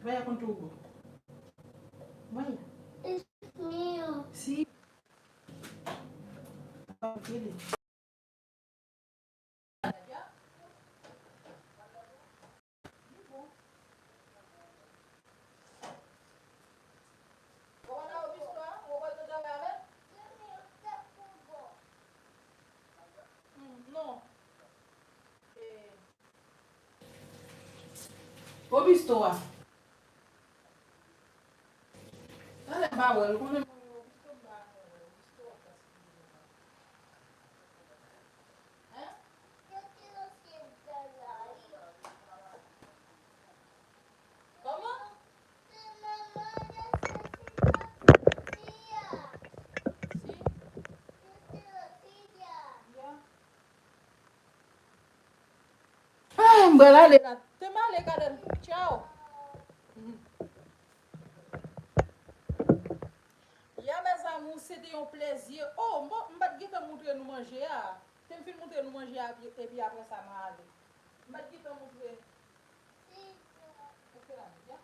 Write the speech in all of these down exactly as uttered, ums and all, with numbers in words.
Vaya con tu. Vaya. Es mío. Sí. Ok. Non. Obisto a. Talè m pa wè l, konnen mwen Obisto m pa wè Obisto a. Hein? Kòman? Si? Ya. Ah, m pral ale la. Te m ale, gade m. Tchaw. Ya, mes amours, se te yon plezi. Oh, m pa, m pa t gentan montre nou manje a. Te m fin montre nou manje a, epi, epi apre sa, m a ale. M pa t gentan montre. Èske la, ya?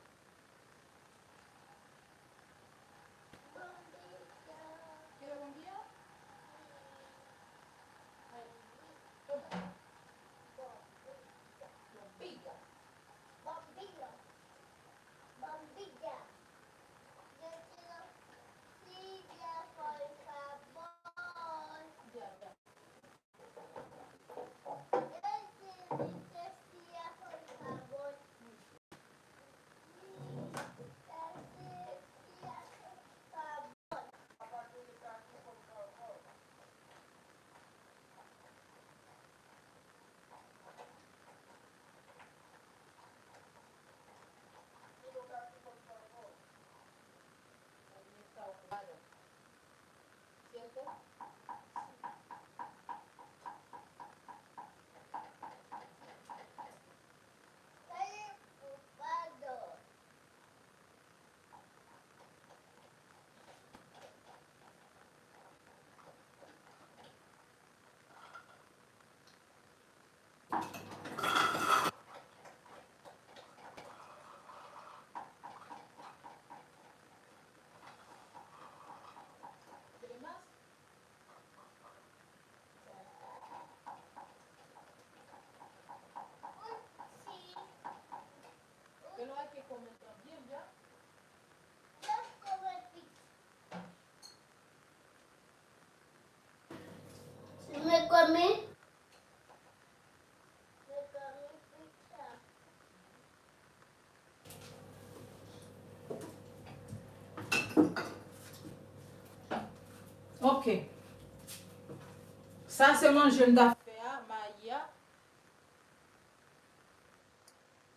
Quiere bombillo? Ay, toma. Bombillo. Bombillo. Bombillo. Yo quiero silla, por favor. Ya, ya. Me comí. Ok. Sa se manje m ta